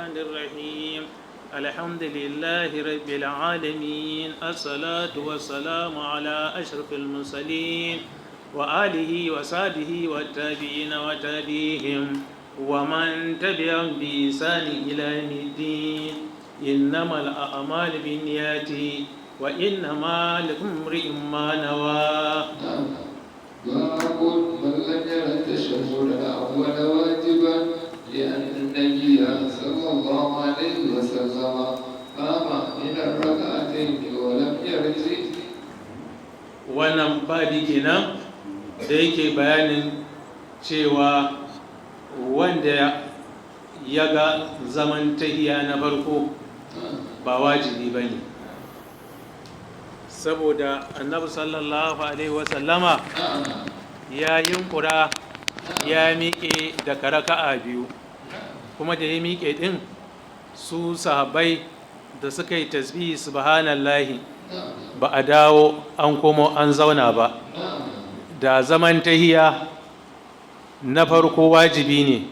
الرحيم. الحمد لله رب العالمين، الصلاة والسلام على أشرف المرسلين وآله وصحبه والتابعين وتابعيهم ومن تبعهم بإحسان إلى يوم الدين. إنما الأعمال بالنيات وإنما لكل امرئ ما نوى. نعم. باب من لم ير التشهد الأول واجبا، لأن النبي صلى الله عليه وسلم قام من الركعتين ولم يرجع. Wannan babi kenan da yake bayanin cewa wanda ya ga zaman tahiya na farko ba wajibi ba ne, saboda Annabi sallallahu alaihi wasallama ya yunkura ya miƙe daga raka'a biyu, kuma da ya miƙe ɗin, su sahabbai da suka yi tasbihi "subhanallahi", ba a dawo an komo an zauna ba. Da zaman tahiya na farko wajibi ne,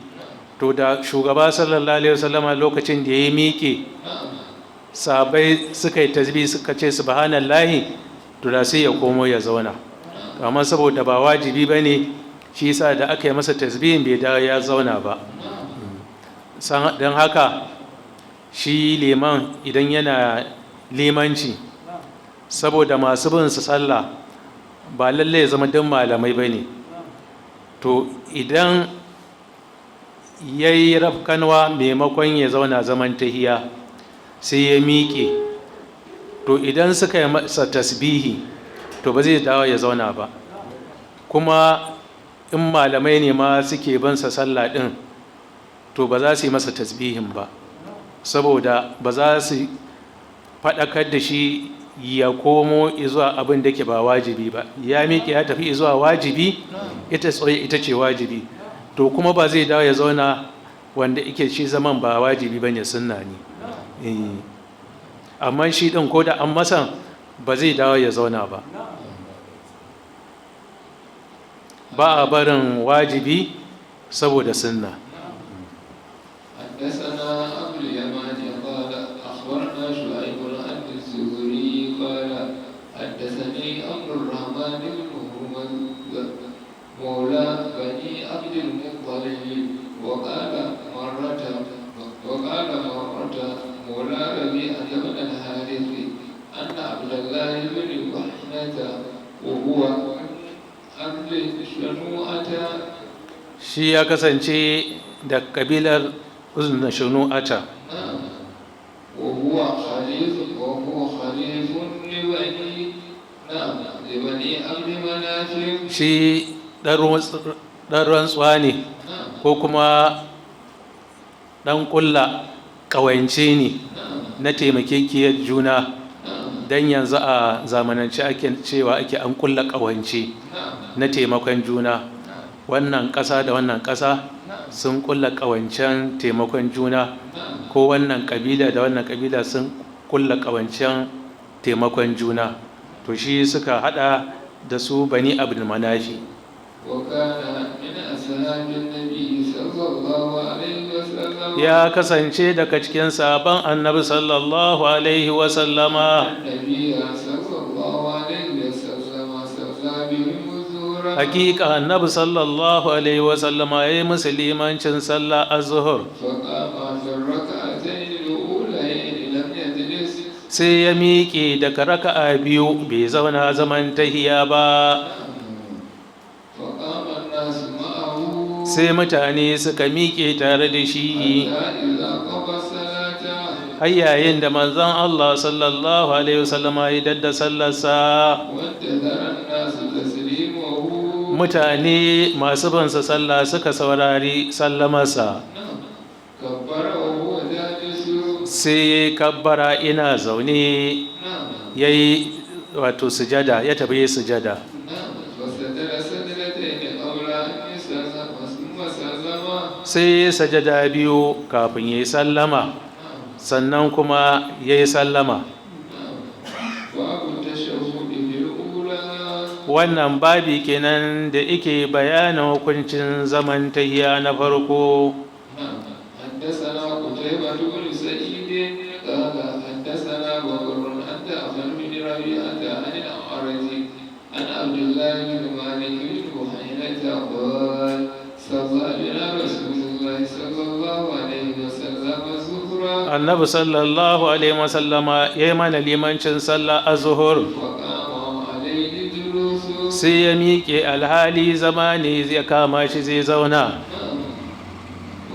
to da shugaba sallallahu alaihi wasallama lokacin da ya miƙe, sahabbai suka yi tasbihi suka ce "subhanallahi", to da sai ya komo ya zauna. Amma saboda ba wajibi ba ne, shi yasa da aka yi masa tasbihin bai dawo ya zauna ba. Don haka shi liman idan yana limanci, saboda masu bin su sallah ba lallai ya zama duk malamai ba ne, to idan ya yi rafkanwa, maimakon ya zauna zaman tahiya sai ya miƙe, to idan suka yi masa tasbihi, to ba zai dawo ya zauna ba. Kuma in malamai ne ma suke bin sa sallah ɗin, to ba za su yi masa tasbihin ba, saboda ba za su faɗakar da shi ya komo zuwa abin da ke ba wajibi ba. Ya miƙe ya tafi zuwa wajibi, ita tsoye ita ce wajibi, to kuma ba zai dawo ya zauna wanda ike shi zaman ba wajibi ba ne, sunna ne. Amma shi ɗin ko da an masa, ba zai dawo ya zauna ba. Ba a barin wajibi saboda sunna. حدثنا أبو اليمان قال أخبرنا شعيب عن الزهري قال حدثني عبد الرحمن بن هرمز مولى بني عبد المطلب، وقال مرة مولى ربيعة بن الحارث، أن عبد الله بن بحينة، وهو من أهل شنوءة. Shi ya kasance da kabilar Uzna Shunu'ata. نعم، وهو خليف لبني، نعم، لبني عبد مناف. Shi ɗan rantsuwa ne ko kuma ɗan ƙulla ƙawance ne na taimakekiyar juna, don yanzu a zamanance ake cewa ake an ƙulla ƙawance na taimakon juna. Wannan ƙasa da wannan ƙasa sun ƙulla ƙawancen taimakon juna, ko wannan ƙabila da wannan ƙabila sun ƙulla ƙawancen taimakon juna. To shi suka hada da su Bani Abdul Manafi. وكان من أصحاب النبي صلى الله عليه وسلم. Ya kasance daga cikin sahabban Annabi sallallahu alaihi wasallama. النبي صلى الله عليه وسلم صلى بهم الظهر. Hakika Annabi sallallahu alaihi wasallama ya yi musu limancin sallah az-zuhur. فقام في الركعتين الأوليين لم يجلس. Sai ya miƙe daga raka'a biyu, bai zauna zaman tahiya ba. فقام الناس معه. Sai mutane suka miƙe tare da shi. حتى إذا قضى الصلاة، har yayin da manzon Allah sallallahu alaihi wasallama ya dadda sallarsa، وانتظر الناس تسليمه، mutane masu binsa sallah suka saurari sallamarsa، نعم، كبر وهو جالس. sai ya yi kabbara ina zaune، ya yi wato sujada, ya tafi yi sujada. نعم، فسجد سجدتين قبل أن يسلم، ثم سلم. Sai ya sajada biyu kafin ya yi sallama، sannan kuma ya yi sallama. نعم، باب التشهد في الأولى. Wannan babi kenan da ike bayanin hukuncin zaman tahiya na farko. نعم، حدثنا قتيبة. قتيبة بن سعيد قال حدثنا بكر عن جعفر بن ربيعة عن الأعرج عن عبد الله بن مالك بن بحينة قال صلى بنا رسول الله صلى الله عليه وسلم الظهر. Annabi sallallahu alaihi wasallama ya yi mana limancin sallah azuhur. وقام عليه جلوس. Sai ya miƙe alhali zama ne zai kama shi, zai zauna.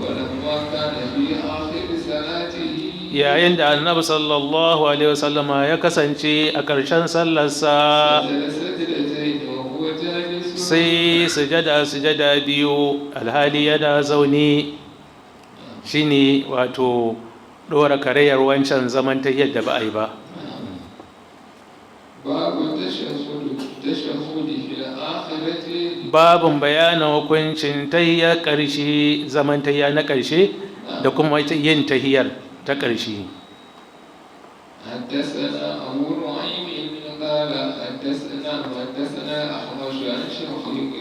ولما كان في آخر صلاته، Yayin da annabi sallallahu alaihi wasallama ya kasance a ƙarshen sallarsa، سجد سجدتين وهو جالس. sai sujada sujada biyu alhali yana zaune, shine wato ɗora karayar wancan zaman ta yadda ba a yi ba. باب التشهد في الآخرة. Babin bayanin hukuncin tahiyyar ƙarshe, zaman tahiyya na ƙarshe da kuma yin tahiyyar ta ƙarshe. حدثنا أبو نعيم قال حدثنا أحمش عن شقيق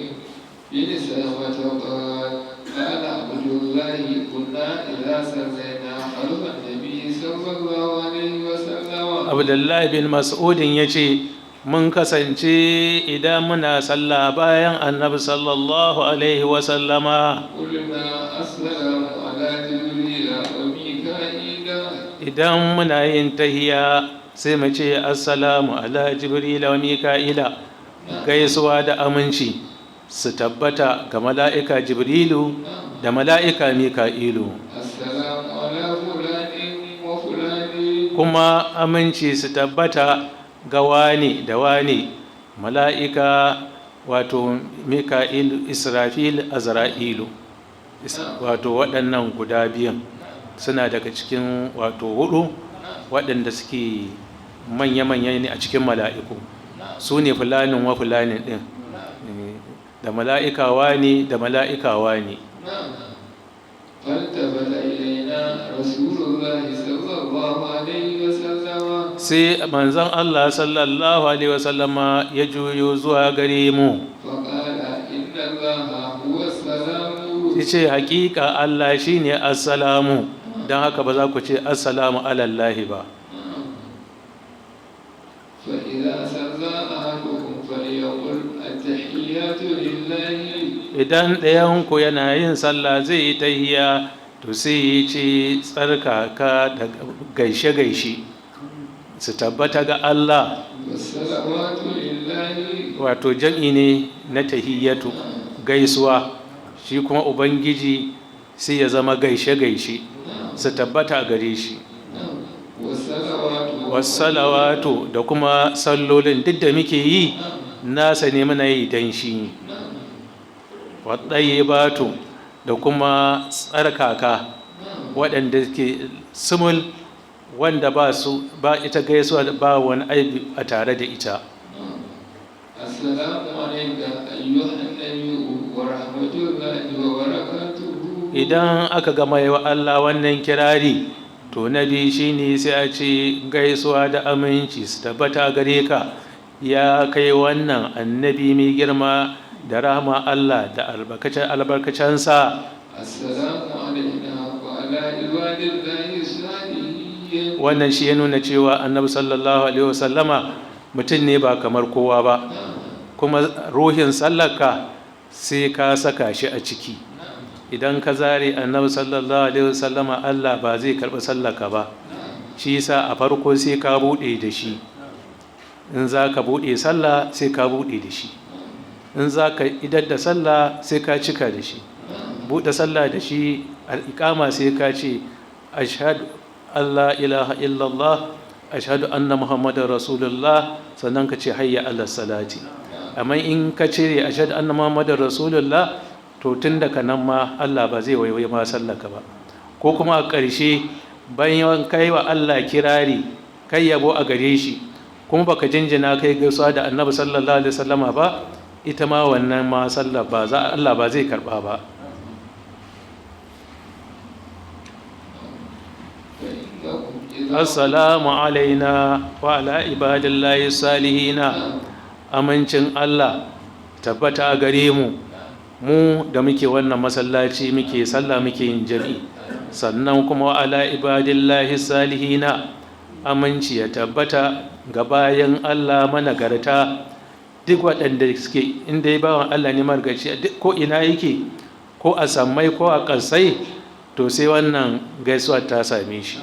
بن سلمة قال قال عبد الله: كنا إذا صلينا خلف النبي صلى الله عليه وسلم، Abdullahi bin Mas'udin ya ce, mun kasance idan muna sallah bayan annabi sallallahu alaihi wasallama، قلنا: السلام على جبريل وميكائيل. Idan muna yin tahiya sai mu ce: "Assalamu ala Jibrila wa Mika'ila." Gaisuwa da aminci su tabbata ga mala'ika Jibrilu da mala'ika Mika'ilu. السلام على فلان وفلان. Kuma aminci su tabbata ga wani da wani mala'ika, wato Mika'il, Israfil, Azra'ilu. Wato waɗannan guda biyun suna daga cikin wato hudu waɗanda suke manya-manya ne a cikin mala'iku, su ne fulanin wa fulanin ɗin. Da mala'ika wani da mala'ika wani. نعم. فالتفت إلينا رسول الله صلى الله عليه وسلم. Sai manzon Allah sallallahu alaihi wasallama ya juyo zuwa gare mu. فقال: إن الله هو السلام. Ya ce, hakika Allah shine assalamu, don haka ba za ku ce assalamu alallahi ba. فإذا صلى أحدكم فليقل: التحيات لله. Idan ɗayanku yana yin sallah zai yi tahiya, to sai ya ce: tsarkaka da gaishe-gaishe su tabbata ga Allah. والصلوات لله. Wato jam'i ne na tahiyyatu, gaisuwa, shi kuma Ubangiji sai ya zama gaishe-gaishe su tabbata a gare shi. والصلوات. Wassalawatu, da kuma sallolin duk da muke yi nasa ne, muna yi dan shi. Waɗayyibatu, da kuma tsarkaka waɗanda ke sumul, wanda ba su ba ita gaisuwa ba wani aibi a tare da ita. السلام عليك أيها النبي ورحمة الله وبركاته. Idan aka gama yi wa Allah wannan kirari, to na biyu shine sai a ce: gaisuwa da aminci su tabbata gare ka, ya kai wannan annabi mai girma, da rahama Allah da albarkacin albarkacensa. السلام علينا وعلى عباد الله الصالحين. Wannan shi ya nuna cewa annabi sallallahu alaihi wasallama mutum ne ba kamar kowa ba, kuma ruhin sallarka sai ka saka shi a ciki. Idan ka zare annabi sallallahu alaihi wasallama, Allah ba zai karɓi sallarka ba. Shi yasa a farko sai ka buɗe da shi. In za ka buɗe sallah sai ka buɗe da shi, in za ka idar da sallah sai ka cika da shi. Buɗe sallah da shi, al'iƙama, sai ka ce: ashhadu Allah ilaha illallah, ashhadu anna Muhammadar rasulullah, sannan ka ce: hayya ala salati. Amma in ka cire ashhadu anna Muhammadar rasulullah, to tun daga nan ma Allah ba zai waiwai ma sallaka ba. Ko kuma a ƙarshe, bayan kai wa Allah kirari, kai yabo a gare shi, kuma baka jinjina kai gaisuwa da annabi sallallahu alaihi wasallama ba, ita ma wannan ma sallah ba za Allah ba zai karba ba. فإنكم إذا Assalamu alaina wa ala ibadillahi salihina. Amincin Allah tabbata a gare mu, mu da muke wannan masallaci, muke sallah, muke yin jami'i. Sannan kuma ala ibadillahi salihina, aminci ya tabbata ga bayan Allah managarta, duk waɗanda suke inda ya bawan Allah ne margaci duk ko ina yake, ko a sammai ko a ƙasai, to sai wannan gaisuwa ta same shi.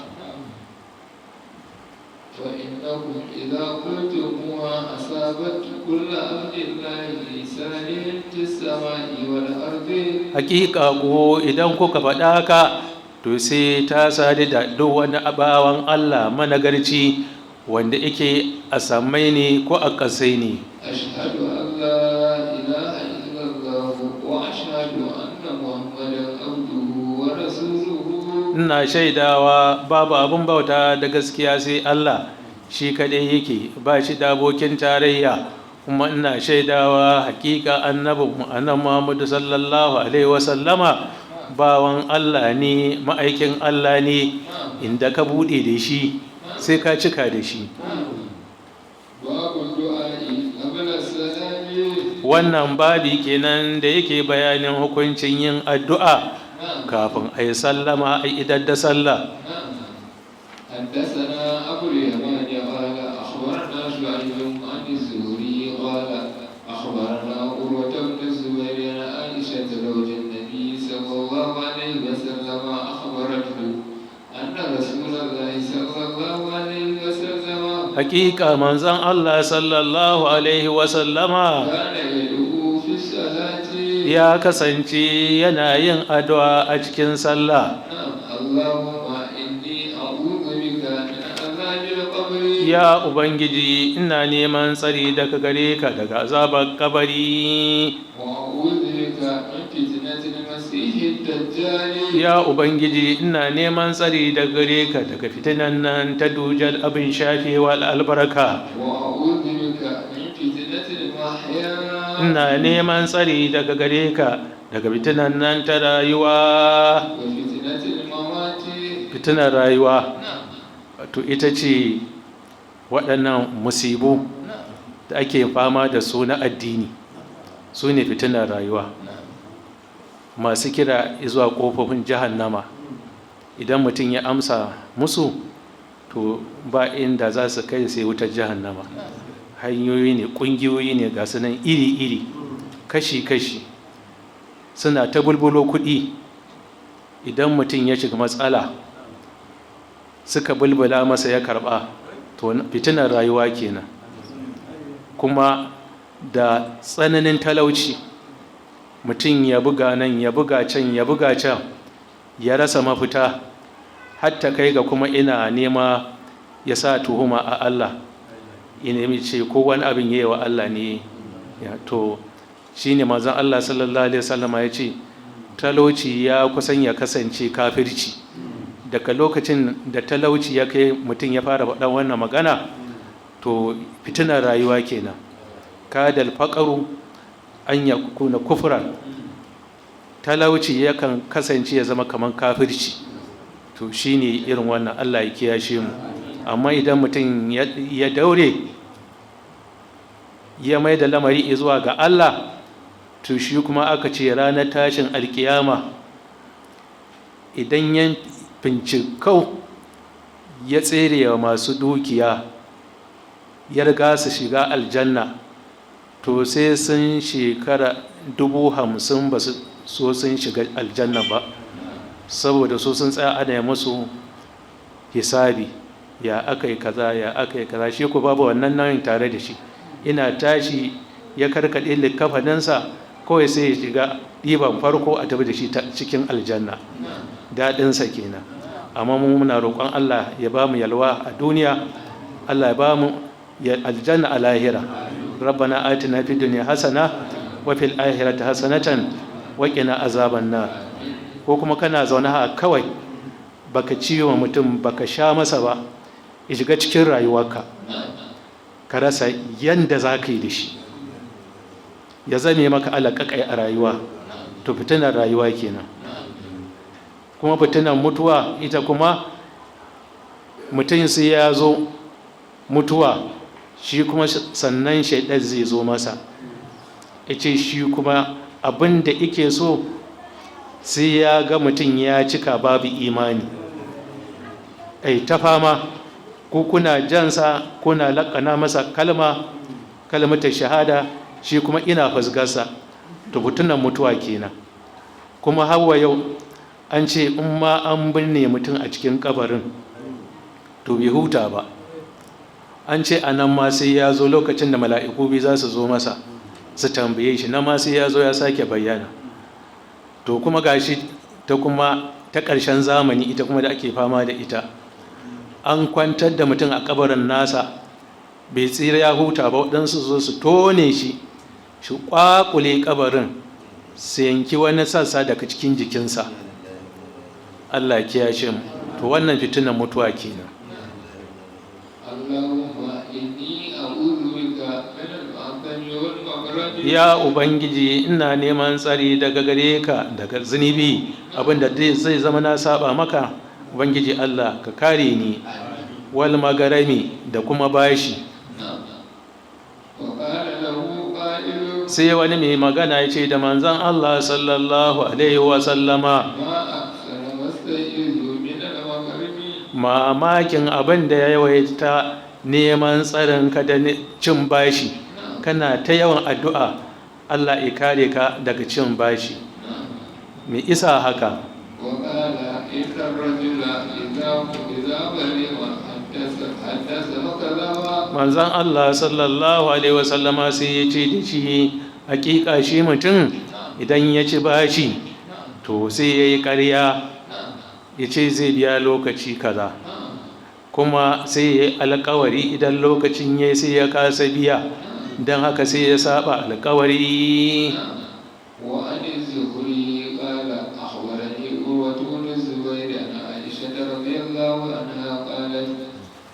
فإنكم إذا قلتموها أصابت كل عبد الله صالح في السماء والأرض. Hakika ko idan kuka faɗa haka, to sai ta sadu da duk wani bawan Allah managarci wanda yake a sammai ne ko a ƙasai ne. أشهد أن لا إله إلا الله وأشهد أن محمدا عبده ورسوله. Ina shaidawa babu abin bauta da gaskiya sai Allah, shi kaɗai yake, ba shi da abokin tarayya, kuma ina shaidawa hakika annabinmu annabi Muhammadu sallallahu alaihi wasallama bawan Allah ne, ma'aikin Allah ne. Inda ka buɗe da shi, sai ka cika da shi. باب الدعاء قبل السلام. Wannan babi kenan da yake bayanin hukuncin yin addu'a نعم kafin a yi sallama, a idar da sallah. نعم. حدثنا أبو اليمان قال أخبرنا شعيب عن الزهري قال أخبرنا عروة بن الزبير عن عائشة زوج النبي صلى الله عليه وسلم أخبرته أن رسول الله صلى الله عليه وسلم Hakika manzon Allah sallallahu alaihi wasallama كان يدعو في الصلاة. ya kasance yana yin addu'a a cikin sallah. نعم، اللهم إني أعوذ بك من عذاب القبر. Ya Ubangiji, ina neman tsari daga gare ka daga azabar kabari. وأعوذ بك من فتنة المسيح الدجال. Ya Ubangiji, ina neman tsari daga gare ka daga fitinan nan ta Dujal abin shafewa albarka. وأعوذ بك من فتنة المحيا. Ina neman tsari daga gare ka daga fitinan nan ta rayuwa. وفتنة الممات. Fitinar rayuwa, نعم wato ita ce waɗannan musibu نعم da ake fama da su na addini, su ne fitinar rayuwa. نعم Masu kira zuwa ƙofofin jahannama, idan mutum ya amsa musu, to ba inda za su kai sai wutar jahannama. Hanyoyi ne, ƙungiyoyi ne, ga su nan iri-iri, kashi-kashi, suna ta bulbulo kuɗi. Idan mutum ya shiga matsala, suka bulbula masa, ya karɓa, to fitinar rayuwa kenan. Kuma da tsananin talauci, mutum ya buga nan, ya buga can, ya buga can, ya rasa mafita, hatta kai ga kuma ina nema ya sa tuhuma a Allah, ya nemi ce ko wani abin yi wa Allah ne ya. To shine manzon Allah sallallahu alaihi wasallama ya ce talauci ya kusan ya kasance kafirci. Daga lokacin da talauci ya kai mutum ya fara faɗan wannan magana, to fitinar rayuwa kenan. كاد الفقر أن يكون كفرا, talauci yakan kasance ya zama kaman kafirci. To shine irin wannan, Allah ya kiyashe mu. Amma idan mutum ya daure ya mai da lamari zuwa ga Allah, to shi kuma aka ce ranar tashin alkiyama, idan ya fincikau ya tsere wa masu dukiya, ya riga su shiga aljanna, to sai sun shekara 50,000 ba su so sun shiga aljanna ba, saboda su sun tsaya ana yi musu hisabi, ya aka yi kaza, ya aka yi kaza. Shi ko babu wannan nauyin tare da shi. Ina tashi ya karkaɗe likafaninsa kawai, sai ya shiga ɗiban farko a tafi da shi cikin aljanna. Daɗinsa kenan. Amma mu muna roƙon Allah ya ba mu yalwa a duniya, Allah ya ba mu aljanna a lahira. ربنا آتنا في الدنيا حسنة وفي الآخرة حسنة وقنا عذاب النار. Ko kuma kana zaune haka kawai, baka ciwo mutum, baka sha masa ba, ya shiga cikin rayuwarka, ka rasa yanda za ka yi da shi, ya zame maka alaƙaƙai a rayuwa, to fitinar rayuwa kenan. Kuma fitinar mutuwa, ita kuma mutum sai ya zo mutuwa, shi kuma sannan shaidan zai zo masa, ya ce shi kuma abin da ike so Sai ya ga mutum ya cika babu imani. Ai ta fama, ko kuna jansa, kuna laƙana masa kalma, kalmatar shahada, shi kuma ina fasgarsa. To, fitunan mutuwa kenan. Kuma hawa yau an ce in ma an binne mutum a cikin kabarin, to bai huta ba. An ce a nan ma sai ya zo lokacin da mala'iku biyu za su zo masa su tambaye shi, na ma sai ya zo ya sake bayyana. To, kuma gashi ta kuma ta ƙarshen zamani, ita kuma da ake fama da ita, an kwantar da mutum a kabarin nasa, bai tsira ya huta ba, waɗansu zo su tone shi, shi ƙwaƙule kabarin, su yanki wani sassa daga cikin jikinsa. Allah ya kiyashe mu. To, wannan fitinan mutuwa kenan. اللهم إني أعوذ بك من المأثم والمغرم. Ya Ubangiji, ina neman tsari daga gare ka daga zunubi, abinda zai zama na saba maka. Ubangiji Allah, ka kare ni. Wal magarami, da kuma bashi. نعم. وقال له قائل: Sai wani mai magana ya ce da manzon Allah sallallahu alaihi wa sallama: ما أكثر ما استعيذ من المغرم. Mamakin abin da ya yawaita neman tsarin ka da cin bashi, kana ta yawan addu'a Allah ya kare ka daga cin bashi, me isa haka? وقال: إن الرجل إذا غرم حدث فكذب. Manzon Allah sallallahu alaihi wasallama sai ya ce da shi: hakika shi mutum idan ya ci bashi, to sai ya yi ƙarya, ya ce zai biya lokaci kaza, kuma sai ya yi alkawari, idan lokacin ya sai ya kasa biya, don haka sai ya saba alkawari. وعن الزهري قال: أخبرني عروة بن الزبير عن عائشة رضي الله عنها قالت: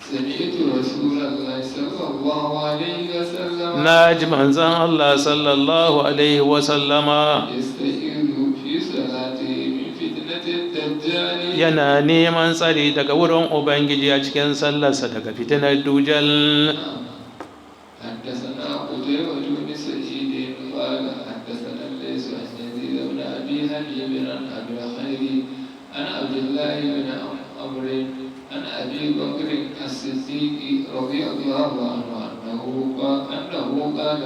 سمعت رسول الله صلى الله عليه وسلم Na ji manzon Allah sallallahu alaihi wasallama يستعيذ في صلاته من فتنة الدجال. yana neman tsari daga wurin Ubangiji a cikin sallarsa daga fitinar Dujal. حدثنا قتيبة بن سعيد قال: حدثنا الليث عن يزيد بن أبي حبيب عن أبي الخير عن عبد الله بن عمرو عن أبي بكر الصديق رضي الله عنه أنه قال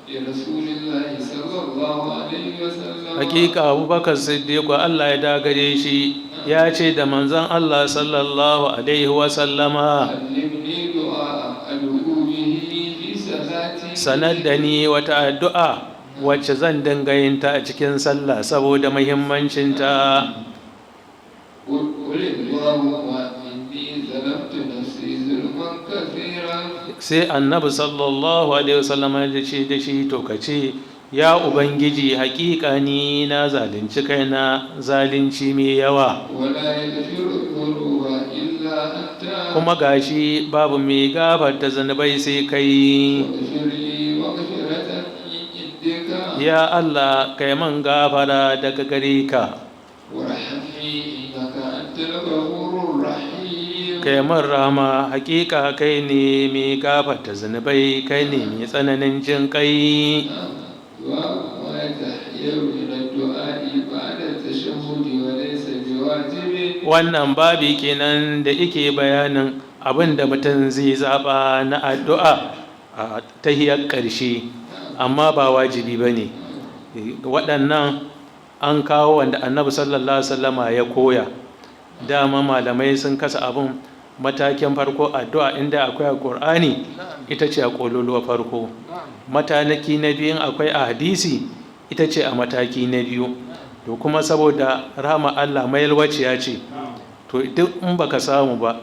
لرسول الله صلى الله عليه وسلم: Hakika Abubakar Siddiqu, Allah ya dagare shi, ya ce da manzon Allah sallallahu alaihi wasallama: علمني دعاء أدعو به في صلاتي. Sanar da ni wata addu'a wacce zan dinga yin ta a cikin sallah saboda muhimmancinta. قل اللهم إني ظلمت نفسي ظلما كثيرا. Sai Annabi sallallahu alaihi wasallam ya ce da shi: to, ka ce, ya Ubangiji, hakika ni na zalunci kaina zalunci mai yawa, ولا يغفر الذنوب إلا أنت، kuma gashi babu mai gafarta zunubai sai kai. واغفر لي مغفرة من عندك، Ya Allah, kai man gafara daga gare ka، وارحمني إنك أنت الغفور الرحيم. Kai man rahama, hakika kai ne mai gafarta zunubai, kai ne mai tsananin jin kai. باب ما يتحير من الدعاء بعد التشهد وليس بواجب. Wannan babi kenan da yake bayanin abin da mutum zai zaɓa na addu'a a tahiyar ƙarshe, amma ba wajibi ba ne. Waɗannan an kawo wanda Annabi sallallahu alaihi wasallama ya koya. Dama malamai sun kasa abin matakin farko, addu'a inda akwai a Ƙur'ani, ita ce a ƙololuwa farko. Mataki na biyun, akwai a hadisi, ita ce a mataki na biyu. To, kuma saboda rahama Allah mayalwaciya ce, to duk in baka samu ba,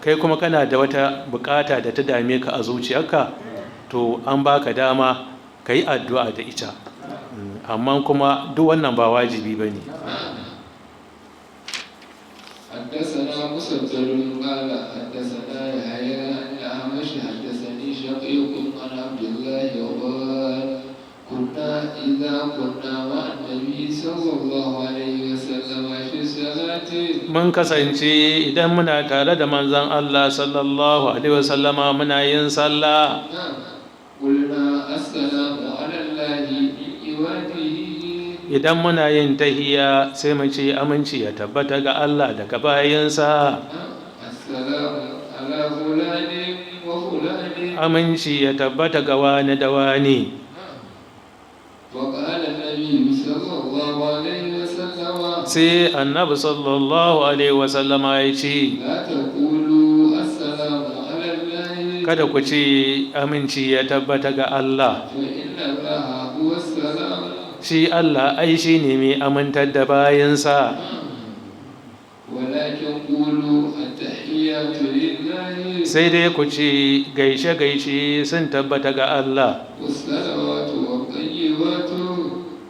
kai kuma kana da wata bukata da ta dame ka a zuciyarka, to an baka dama ka yi addu'a da ita. Amma kuma duk wannan ba wajibi ba ne. حدثنا مسدد قال: حدثنا يحيى عن الأعمش، حدثني شقيق عن عبد الله قال: كنا إذا كنا مع النبي صلى الله عليه وسلم في الصلاة، Mun kasance idan muna tare da manzon Allah sallallahu alaihi wasallama muna yin sallah، نعم، قلنا: السلام على الله من عباده. Idan muna yin tahiya, sai mu ce aminci ya tabbata ga Allah daga bayansa. السلام على فلان وفلان. Aminci ya tabbata ga wani da wani. وقال النبي صلى الله عليه وسلم: Sai Annabi sallallahu alaihi wasallama ya ce: لا تقولوا السلام على الله. Kada ku ce aminci ya tabbata ga Allah. فإن الله هو السلام. Shi Allah ai shi ne mai amintar da bayansa. ولكن قولوا التحيات لله. Sai dai ku ce gaishe-gaishe sun tabbata ga Allah. والصلوات والطيبات.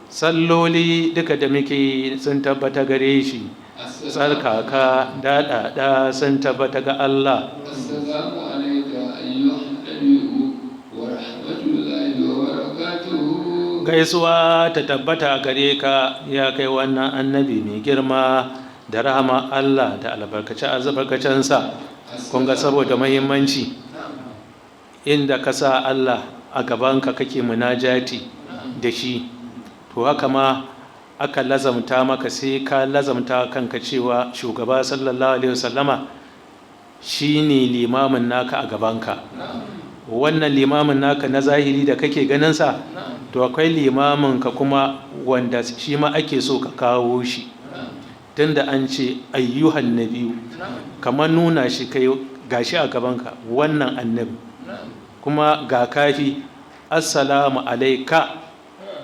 Salloli duka da muke sun tabbata gare shi. السلام Tsarkaka daɗaɗa sun tabbata ga Allah. السلام عليك أيها النبي ورحمة الله وبركاته. Gaisuwa ta tabbata gare ka, ya kai wannan annabi mai girma, da rahama Allah da albarkace albarkacensa. Kun ga, saboda muhimmanci, inda ka sa Allah a gabanka kake munajati da shi, to haka ma aka lazamta maka, sai ka lazamta kanka cewa shugaba sallallahu alaihi wasallama shine limamin naka a gabanka. Wannan limamin naka na zahiri da kake ganinsa, to akwai limamin ka kuma wanda shi ma ake so ka kawo shi, tunda an ce ayyuhan nabiyu, kamar nuna shi kai gashi a gabanka, wannan annabi. Kuma ga kafi assalamu alaika,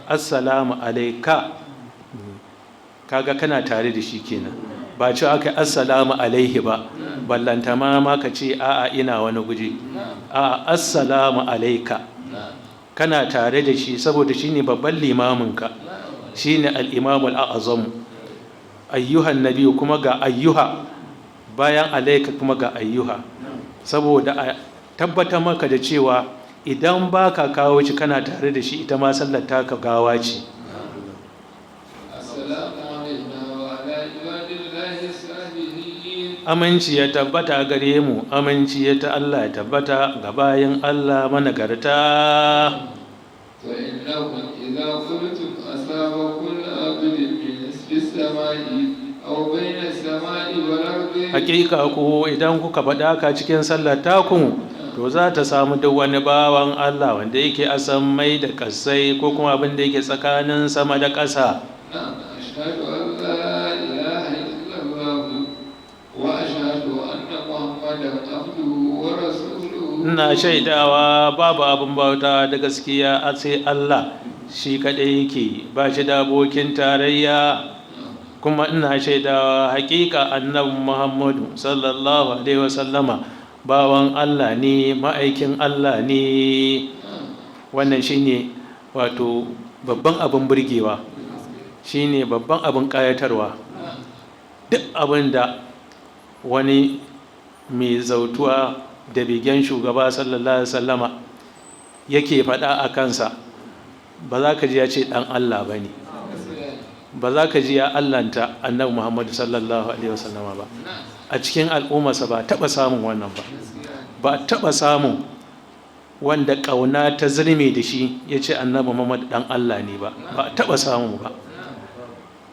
assalamu alaika, kaga kana tare da shi kenan. Ba ce aka assalamu alaihi ba, ballanta ma ka ce a'a, ina wani guje. A'a, assalamu alaika, kana tare da shi, saboda shine babban limaminka, shine al-imamul a'zam. Ayyuhan nabiyu, kuma ga ayyuha bayan alaika, kuma ga ayyuha, saboda a tabbatar maka da cewa idan baka kawo shi kana tare da shi, ita ma sallar taka gawa ce. السلام علينا وعلى عباد الله الصالحين. Aminci ya tabbata gare mu, aminci ya ta Allah ya tabbata ga bayin Allah managarta. فإنكم إذا قلتم أصاب كل عبد من نصف السماء أو بين السماء والأرض. Hakika ku idan kuka faɗa ka cikin sallar taku, to za ta samu duk wani bawan Allah wanda yake a sammai da ƙasai, ko kuma abin da yake tsakanin sama da ƙasa. نعم، أشهد أن لا إله إلا الله وأشهد أن محمدا عبده ورسوله. Ina shaidawa babu abin bauta da gaskiya a sai Allah, shi kaɗai yake, ba shi da abokin tarayya, kuma ina shaidawa hakika Annabi Muhammadu sallallahu alaihi wasallama bawan Allah ne, ma'aikin Allah ne. Wannan shine wato babban abin burgewa, shine babban abin ƙayatarwa. Duk abin da wani mai zautuwa da begen shugaba sallallahu alaihi wasallama yake faɗa a kansa, ba za ka ji ya ce ɗan Allah ba ne, ba za ka ji ya allanta Annabi Muhammadu sallallahu alaihi wasallama ba. A cikin al'ummarsa ba taɓa samun wannan ba. Ba taɓa samun wanda ƙauna ta zirme da shi ya ce Annabi Muhammad ɗan Allah ne ba. Ba a taɓa samu ba.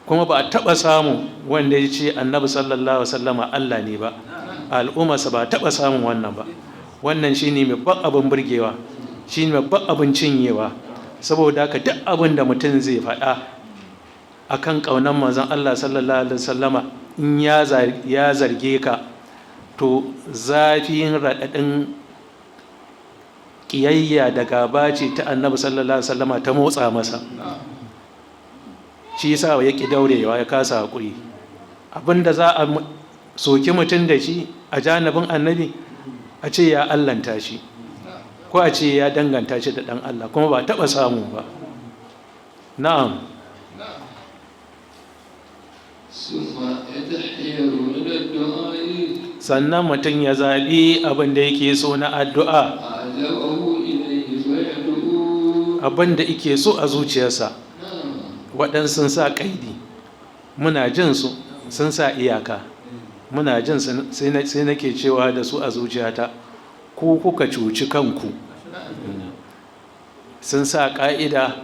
Kuma ba a taɓa samu wanda ya ce Annabi sallallahu alaihi wasallama Allah ne ba. A al'ummarsa ba a taɓa samun wannan ba. Wannan shine babban abin burgewa, shine babban abin cinyewa. Saboda haka duk abin da mutum zai faɗa akan ƙaunar manzon Allah sallallahu alaihi wasallama, in ya zarge ka, to zafin raɗaɗin ƙiyayya da gaba ce ta Annabi sallallahu alaihi wasallama ta motsa masa, shi yasa ya ƙi daurewa, ya kasa haƙuri. Abinda za a soki mutum da shi a janibin Annabi, a ce ya allanta shi, ko a ce ya danganta shi da ɗan Allah, kuma ba taɓa samu ba. Na'am. ثم يتحير من الدعاء. Sannan mutum ya zaɓi abin da yake so na addu'a. أعجبه إليه فيدعو. Abin da yake so a zuciyarsa. Waɗansu sun sa ƙaidi, muna jin su, sun sa iyaka, muna jin su. Sai nake cewa da su a zuciyata, ku kuka cuci kanku. Sun sa ƙa'ida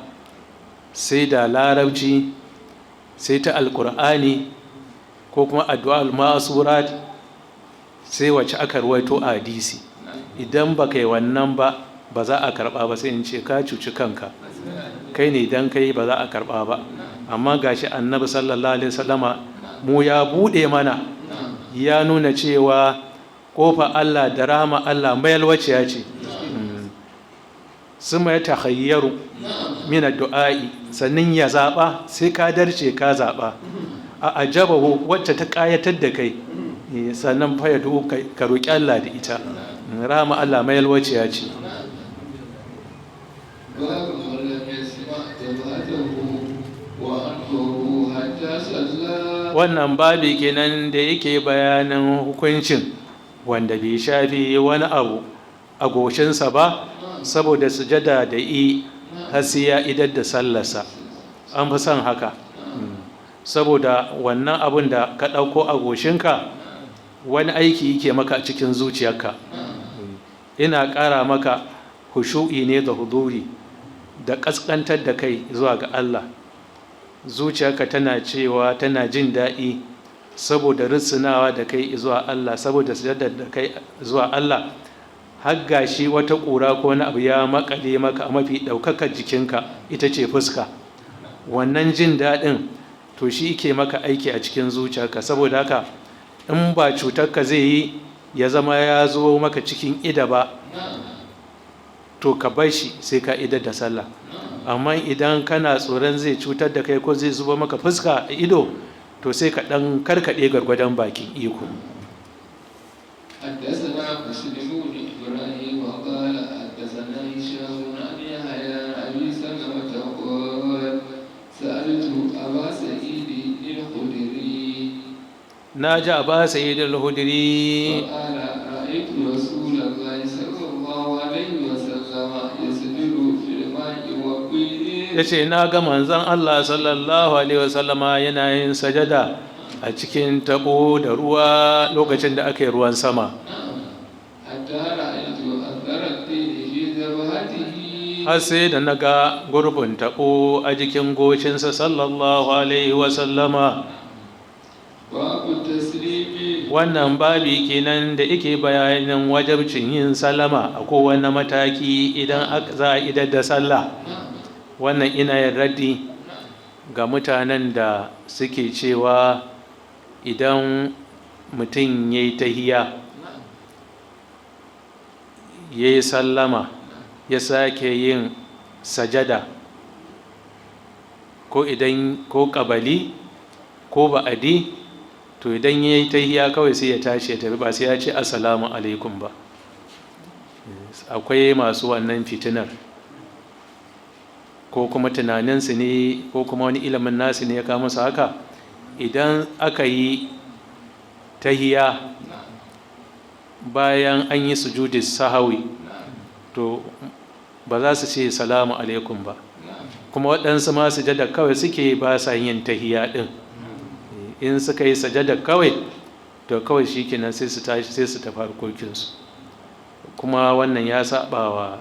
sai da Larabci. Sai ta Alkur'ani ko kuma addu'a al-ma'surat, sai wacce aka ruwaito a hadisi. Idan ba kai wannan ba, ba za a karba ba. Sai in ce ka cuci kanka, kai ne idan kai ba za a karba ba. Amma gashi Annabi sallallahu alaihi wasallama mu ya bude mana, ya nuna cewa kofa Allah da rahama Allah mayalwaciya ce. Suma ya takhayyaru min addu'a'i, sannan ya zaba, sai ka darce ka zaba a ajabahu, wacce ta kayatar da kai, sannan fa ya ka roki Allah da ita. Rahama Allah mayalwaciya ce. باب من لم يسمع جبهته وأنفه حتى صلى. Wannan babi kenan da yake bayanin hukuncin wanda bai shafi wani abu a goshinsa ba saboda sujada da i har sai ya idar da sallarsa. An fi son haka, saboda wannan abun da ka ɗauko a goshinka wani aiki yake maka a cikin zuciyarka. Ina ƙara maka hushu'i ne da huduri da ƙasƙantar da kai zuwa ga Allah. Zuciyarka tana cewa tana jin daɗi saboda risinawa da kai zuwa Allah, saboda sujadar da kai zuwa Allah, har gashi wata ƙura ko wani abu ya makale maka a mafi ɗaukakar jikinka, ita ce fuska. Wannan jin daɗin to shi ke maka aiki a cikin zuciyarka. Saboda haka in ba cutarka zai yi ya zama ya zo maka cikin ida ba, to ka bar shi sai ka idar da sallah. Amma idan kana tsoron zai cutar da kai ko zai zuba maka fuska a ido, to sai ka ɗan karkaɗe gwargwadon bakin iko. حدثنا مسلم بن ابراهيم وقال حدثنا هشام عن يحيى عن ابي سلمه قال: سالت ابا سعيد الخدري. Na ji Aba Sa'id al-Hudri. فقال: رايت رسول الله صلى الله عليه وسلم يسجد في الماء والطين. Ya ce na ga Manzon Allah sallallahu alaihi wasallama yana yin sajada a cikin tabo da ruwa lokacin da aka yi ruwan sama. حتى رايت اثر الطين في جبهته. Har sai da na ga gurbin tabo a jikin goshinsa sallallahu alaihi wasallama. باب التسليم. Wannan babi kenan da yake bayanin wajabcin yin salama a kowane mataki idan za a idar da sallah. Wannan ina yin raddi ga mutanen da suke cewa idan mutum ya yi tahiya, ya yi sallama, ya sake yin sajada, ko idan ko ƙabali ko ba'adi, to idan ya yi tahiya kawai sai ya tashi ya tafi, ba sai ya ce assalamu alaikum ba. Akwai masu wannan fitinar, ko kuma tunaninsu ne, ko kuma wani ilimin nasu ne ya kawo musu haka. Idan aka yi tahiya bayan an yi sujudi sahawi, to ba za su ce salamu alaikum ba. Kuma waɗansu ma sujada kawai suke, ba sa yin tahiya ɗin. In suka yi sajada kawai, to kawai shi kenan, sai su tashi sai su tafi harkokinsu. Kuma wannan ya saba wa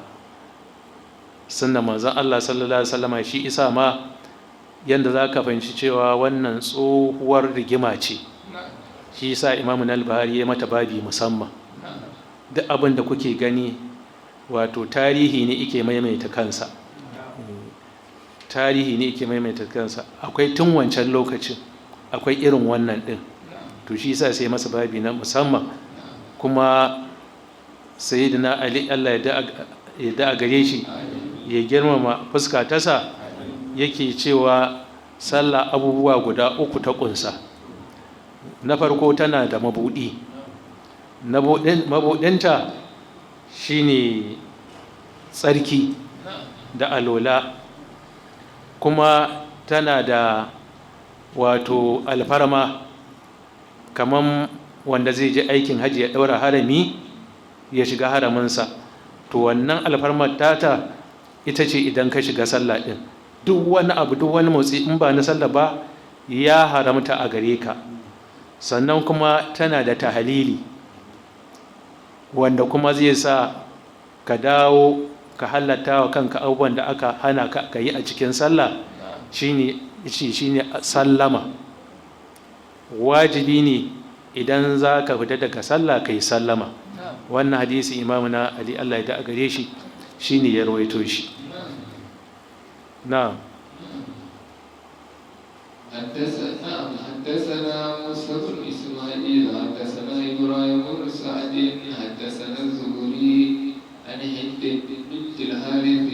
sunna Manzon Allah sallallahu alaihi wasallam. Shi isa ma yanda za ka fahimci cewa wannan tsohuwar rigima ce, shi yasa Imamu Al-Buhari ya mata babi musamman. Duk abin da kuke gani, wato tarihi ne ike maimaita kansa, tarihi ne ike maimaita kansa. Akwai tun wancan lokacin, akwai irin wannan din. To shi yasa sai masa babi na musamman. Kuma Sayyidina Ali, Allah ya da a gare shi, ya girmama fuska tasa, yake cewa sallah abubuwa guda uku ta kunsa. Na farko, tana da mabudi. Mabudinta shine tsarki da alola. Kuma tana da wato alfarma, kaman wanda zai je aikin hajji ya ɗaura harami, ya shiga haraminsa. To wannan alfarmar tata ita ce idan ka shiga sallah ɗin, duk wani abu, duk wani motsi in ba na sallah ba ya haramta a gare ka. Sannan kuma tana da tahalili, wanda kuma zai sa ka dawo ka halatta wa kanka abubuwan da aka hana ka ka yi a cikin sallah, shine Yace shine sallama. Wajibi ne idan za ka fita daga sallah kai sallama. Wannan hadisi Imamuna Ali, Allah ya da gare shi, shine ya rawaito shi. Na'am. حدثنا موسى بن إسماعيل، حدثنا إبراهيم بن سعد، حدثنا الزهري عن هند بنت الحارث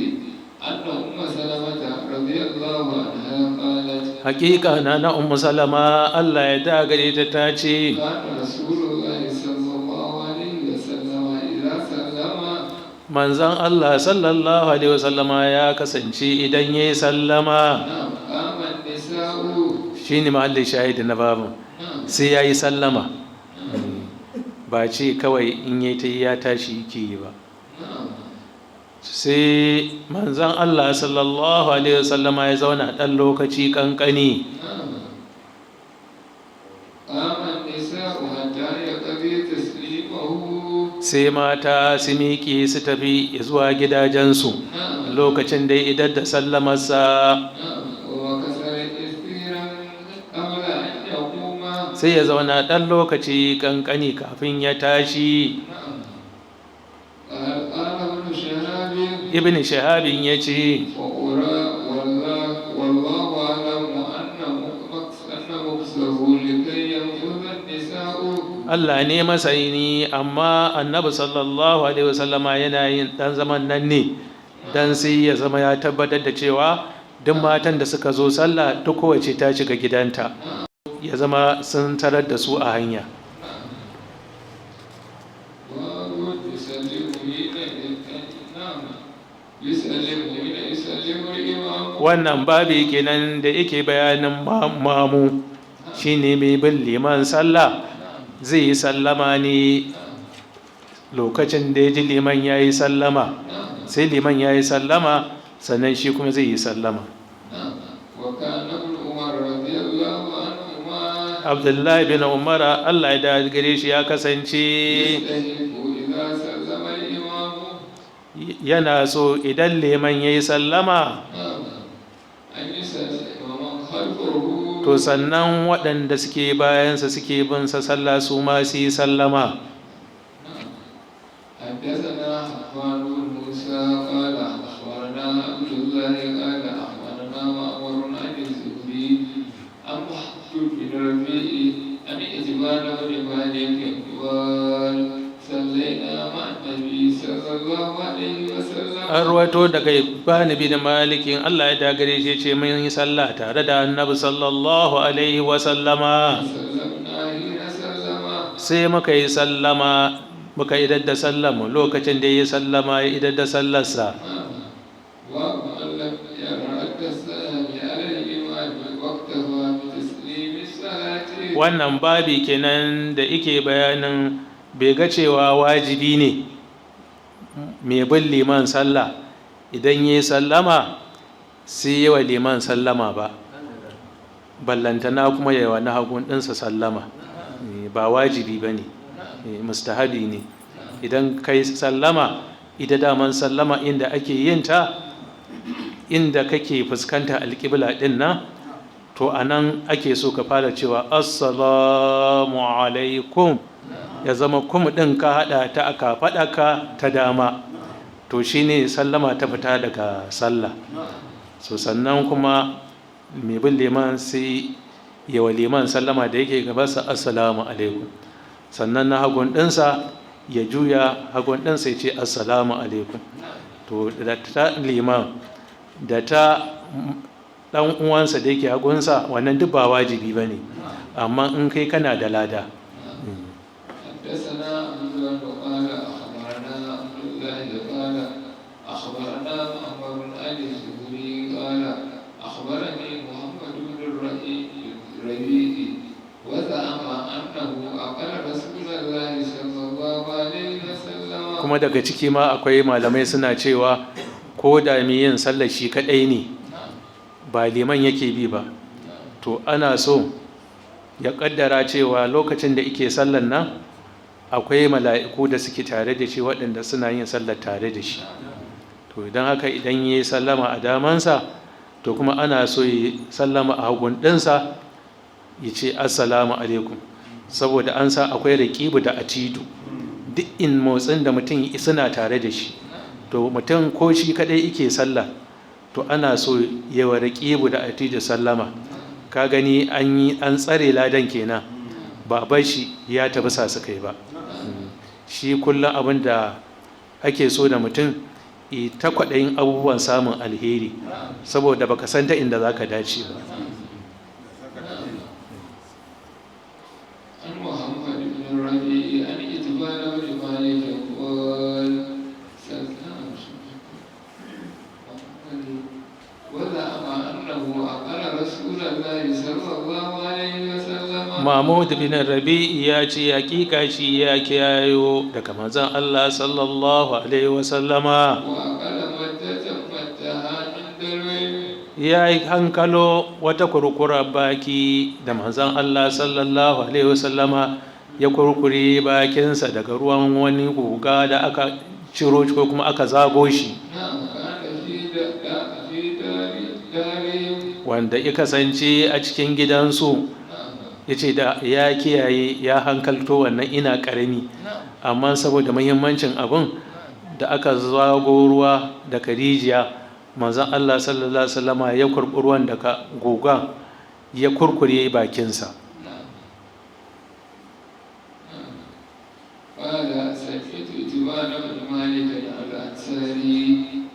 أن أم سلمة رضي الله عنها قالت: Hakika na Ummu Salama, Allah ya da gare ta, ta ce: كان رسول الله صلى الله عليه وسلم إذا سلم، Manzon Allah sallallahu alaihi wasallama ya kasance idan yayi sallama، نعم، قام النساء. Shine mahallin shahidi na babu. Sai yayi sallama، ba ce kawai in yayi ta ya tashi yake yi ba. Sai manzon Allah sallallahu alaihi wasallama ya zauna ɗan lokaci kankani. نعم، قام النساء حتى يقضي تسليمه. Sai mata su miƙe su tafi zuwa gidajensu lokacin da ya idar da sallamarsa. نعم، ومكث كثيرا قبل أن يقوم. Sai ya zauna ɗan lokaci kankani kafin ya tashi. نعم، قال قال ابن شهاب: Ibn Shahabin ya ce: وأرى والله أعلم أن مكثه لكي ينفذ النساء. Allah ne masani, amma Annabi sallallahu alaihi wasallama yana yin ɗan zaman nan ne dan sai ya zama ya tabbatar da cewa duk matan da suka zo sallah, duk kowace ta shiga gidanta, ya zama sun tarar da su a hanya. باب يسلم حين، نعم، يسلم حين يسلم الإمام. Wannan babi kenan da yake bayanin mamu, shine mai bin liman sallah, zai yi sallama ne lokacin da ya ji liman ya yi sallama. Sai liman ya yi sallama, sannan shi kuma zai yi sallama. نعم، وكان ابن عمر رضي الله عنهما Abdullahi bin Umar، Allah ya da gare shi، ya kasance يستحب إذا سلم الإمام، yana so idan liman ya yi sallama، نعم، أن يسلم ومن خلفه. to sannan waɗanda suke bayansa suke bin sa sallah su ma su yi sallama. حدثنا حفان بن موسى قال أخبرنا عبد الله قال أخبرنا معمر عن الزهري عن محمد بن ربيع عن عتبان بن مالك قال: صلينا مع النبي صلى الله عليه وسلم. An ruwaito daga Ibn bin Malikin، Allah ya dagare shi، ce mun yi sallah tare da Annabi sallallahu alaihi wa sallama. سلمنا حين سلم. Sai muka yi sallama, muka idar da sallama lokacin da ya yi sallama, ya idar da sallarsa. ومن لم ير رد السلام على الإمام واكتفى بتسليم الصلاة. Wannan babi kenan da ike bayanin bai ga cewa wajibi ne mai bin liman sallah idan ya yi sallama sai yi wa liman sallama ba, ballantana kuma ya wa na hagun ɗinsa sallama. Ba wajibi ba ne, mustahabi ne. Idan kai sallama, ita daman sallama inda ake yin ta, inda kake fuskanta alƙibla ɗin nan, to a nan ake so ka fara cewa "Assalamu alaikum", ya zama kum ɗin ka haɗa ta aka faɗa ka ta dama, to shine sallama ta fita daga sallah. So sannan kuma mai bin liman sai yawa liman sallama da yake gabansa, "Assalamu alaikum", sannan na hagun ɗinsa ya juya hagun ɗinsa ya ce "Assalamu alaikum". To da ta liman da ta ɗan uwansa da yake hagunsa, wannan duk ba wajibi ba ne, amma in kai kana da lada. حدثنا عبد الله قال أخبرنا عبد الله قال أخبرنا معمر عن الزهري قال أخبرني محمد بن الربيع وزعم أنه عقل رسول الله صلى الله عليه وسلم. Kuma daga ciki ma akwai malamai suna cewa ko da mai yin sallar shi kaɗai ne, ba liman yake bi ba, to ana so ya ƙaddara cewa lokacin da ike sallar nan akwai mala'iku da suke tare da shi, waɗanda suna yin sallar tare da shi. To idan haka, idan ya yi sallama a damansa To kuma ana so yi sallama a hagun ɗinsa, ya ce assalamu alaikum, saboda an sa akwai raƙibu da atidu, duk in motsin da mutum suna tare da shi. To mutum ko shi kadai yake sallah, to ana so yawa raƙibu da atidu sallama. Ka gani, an yi an tsare ladan kenan, ba bar shi ya tafi sasu kai ba. Shi kullum abin da ake so da mutum ta kwaɗayin abubuwan samun alheri, saboda baka san ta inda za ka dace ba. عن محمد بن الربيع عن إتبان بن مالك قال سلام وزعم أنه أقل رسول الله صلى الله عليه وسلم. Mahmud bin Rabi'i ya ce hakika shi ya kiyayo daga manzon Allah sallallahu alaihi wasallama. وأقل مدة مدها من دلو. Ya yi hankalo wata kurkura baki da manzon Allah sallallahu alaihi wasallama ya kurkure bakinsa daga ruwan wani guga da aka ciro shi ko kuma aka zago shi. نعم، كان في دار دارهم. Wanda ya kasance a cikin gidansu. نعم. Ya ce da ya kiyaye, ya hankalto wannan ina ƙarami. نعم. Amma saboda muhimmancin abin da aka zago ruwa daga rijiya, manzon Allah sallallahu alaihi wasallama ya kurɓi ruwan daga gugan ya kurkure bakinsa. نعم نعم. قال سمعت إتبان بن مالك الأنصاري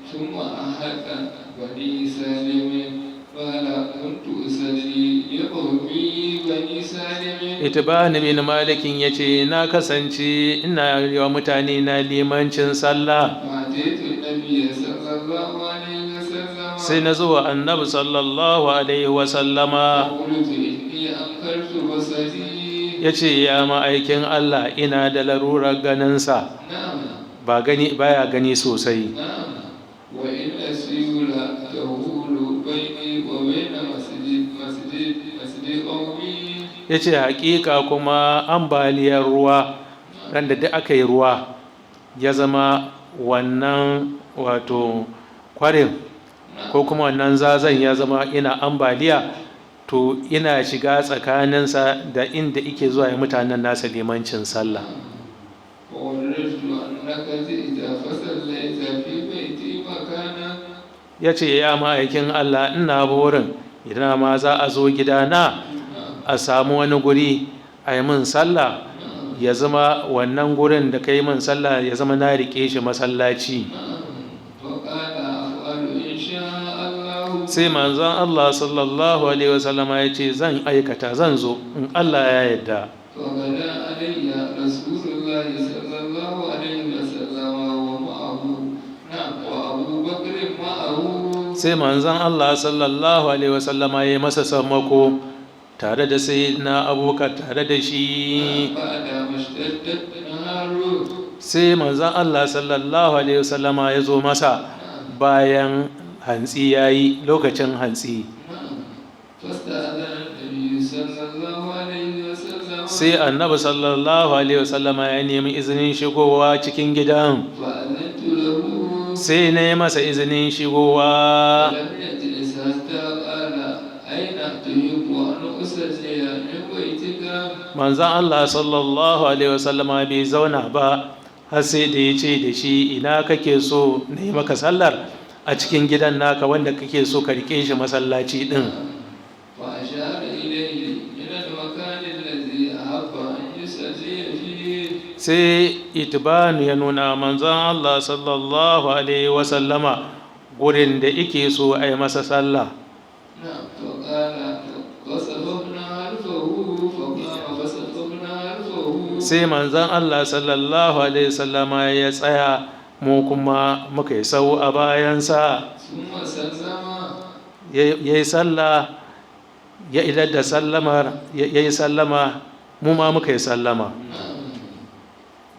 ثم أحد بني سالم قال كنت أصلي لقومي بني سالم. Itibani bin Malikin ya ce na kasance ina yi wa mutane na limancin sallah. فأتيت النبي صلى الله عليه وسلم. Sai na zo wa Annabi sallallahu alaihi wasallama. وقلت إني أنكرت بصري. Ya ce ya ma'aikin Allah, ina da larurar ganinsa. نعم. Ba gani, baya gani sosai. نعم، وإن السيول تهول بيني وبين مسجد قومي. Ya ce hakika kuma ambaliyar ruwa, ran da duk aka yi ruwa ya zama wannan wato kwarin ko kuma wannan zazan ya zama ina ambaliya, to ina shiga tsakaninsa da inda ike zuwa ya mutanen nasa limancin sallah. ووجدت أنك جئت فصليت في بيتي مكانا. Ya ce ya ma'aikin Allah, ina burin idan ma za a zo gidana a samu wani guri a yi min sallah, ya zama wannan gurin da ka yi min sallah ya zama na riƙe shi masallaci. فقال أفعل إن شاء الله. Sai manzon Allah sallallahu alaihi wasallama ya ce zan aikata, zan zo in Allah ya yarda. فغدا علي رسول الله صلى الله عليه وسلم ومعه، نعم، وأبو بكر معه. Sai manzon Allah sallallahu alaihi wasallama ya yi masa sammako tare da Sayyidina Abubakar tare da shi. بعد ما اشتدت النهار. Sai manzon Allah sallallahu alaihi wasallama ya zo masa bayan hantsi ya yi, lokacin hantsi. نعم، فاستأذن النبي صلى الله عليه وسلم. Sai Annabi sallallahu alaihi wasallama ya nemi izinin shigowa cikin gidan. فأذنت له. Sai na yi masa izinin shigowa. فلم يجلس حتى قال أين تحب أن أصلي من بيتك؟ Manzon Allah sallallahu alaihi wasallama bai zauna ba har sai da ya ce da shi ina kake so na yi maka sallar a cikin gidan naka wanda kake so ka rike shi masallaci din. فأشار إليه إلى المكان الذي أحب أن يصلي فيه. Sai Itibanu ya nuna manzon Allah sallallahu alaihi wasallama gurin da yake so a yi masa sallah. نعم، فقال فصففنا خلفه، فقام فصففنا خلفه. Sai manzon Allah sallallahu alaihi wasallama ya tsaya, mu kuma muka yi sau a bayansa. ثم سلم. Ya yi sallah, ya idar da sallamar, ya yi sallama, mu ma muka yi sallama.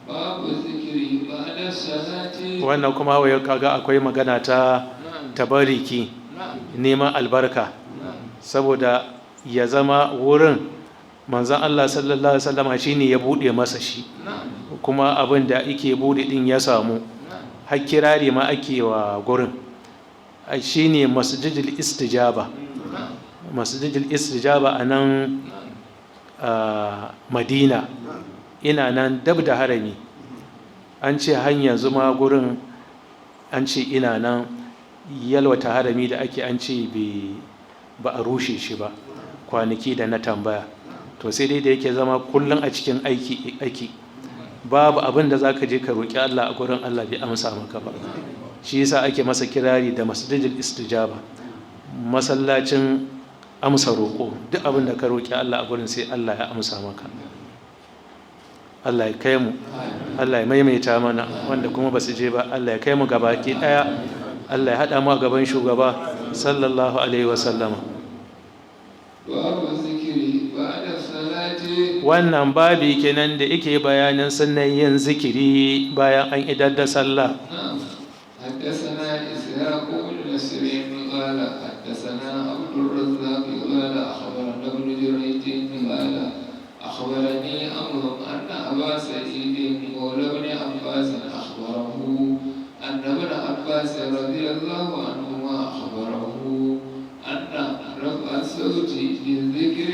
باب الذكر بعد الصلاة. Wannan kuma wai kaga akwai magana ta نعم. tabariki, نعم. neman albarka. نعم. Saboda ya zama wurin manzon Allah sallallahu alaihi wasallama shine ya bude masa shi. نعم. Kuma abin da yake bude din ya samu. نعم. Har kirari ma ake wa gurin, Shine masjidil istijaba, masjidil istijaba a nan Madina, ina nan dab da harami. An ce har yanzu ma gurin, an ce ina nan, yalwata harami da ake, an ce ba a rushe shi ba kwanaki da na tambaya. To sai dai da yake zama kullum a cikin aiki aiki, babu abin da za ka je ka roƙi Allah a gurin, Allah bai amsa maka ba. Shi yasa ake masa kirari da masjidil istijaba, masallacin amsa roƙo. Duk abin da ka roƙi Allah a gurin, sai Allah ya amsa maka. Allah ya kai mu, Allah ya maimaita mana. Wanda kuma ba su je ba, Allah ya kai mu gabaki ɗaya. Allah ya haɗa mu a gaban shugaba sallallahu alaihi wasallama. باب الذكر بعد الصلاة. Wannan babi kenan da yake bayanin sunan yin zikiri bayan an idar da sallah. نعم. حدثنا إسحاق بن نصر قال حدثنا عبد الرزاق قال أخبرنا ابن جريج قال أخبرني عمرو أن أبا سعيد مولى ابن عباس أخبره أن ابن عباس رضي الله عنهما أخبره أن رفع الصوت بالذكر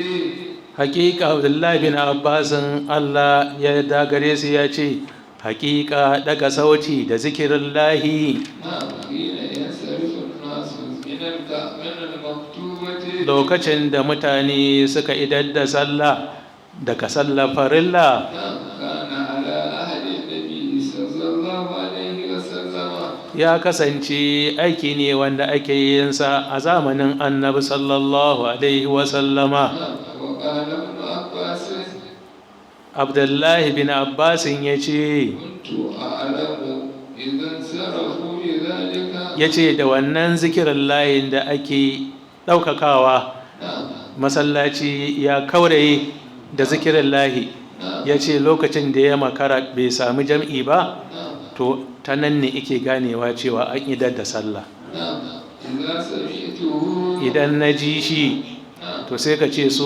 Hakika Abdullahi bin Abbasin, Allah ya dagare su, ya ce hakika daga sauti da zikirin lahi نعم، حين ينصرف الناس من المكتوبة lokacin da mutane suka idar da sallah daga sallar farilla. نعم، كان على عهد النبي صلى الله عليه وسلم. Ya kasance aiki ne wanda ake yin sa a zamanin Annabi sallallahu alaihi wasallama. نعم، وقال ابن عباس: Abdullahi bin Abbasin ya ce كنت أعلم إذا انصرفوا بذلك ya ce da wannan zikirin layin da ake ɗaukakawa, نعم masallaci ya kauraye da zikirin lahi, نعم ya ce lokacin da ya makara bai sami jam'i ba, نعم to ta nan ne ike ganewa cewa an idar da sallah. نعم، إذا سمعته Idan na ji shi. نعم To sai ka ce su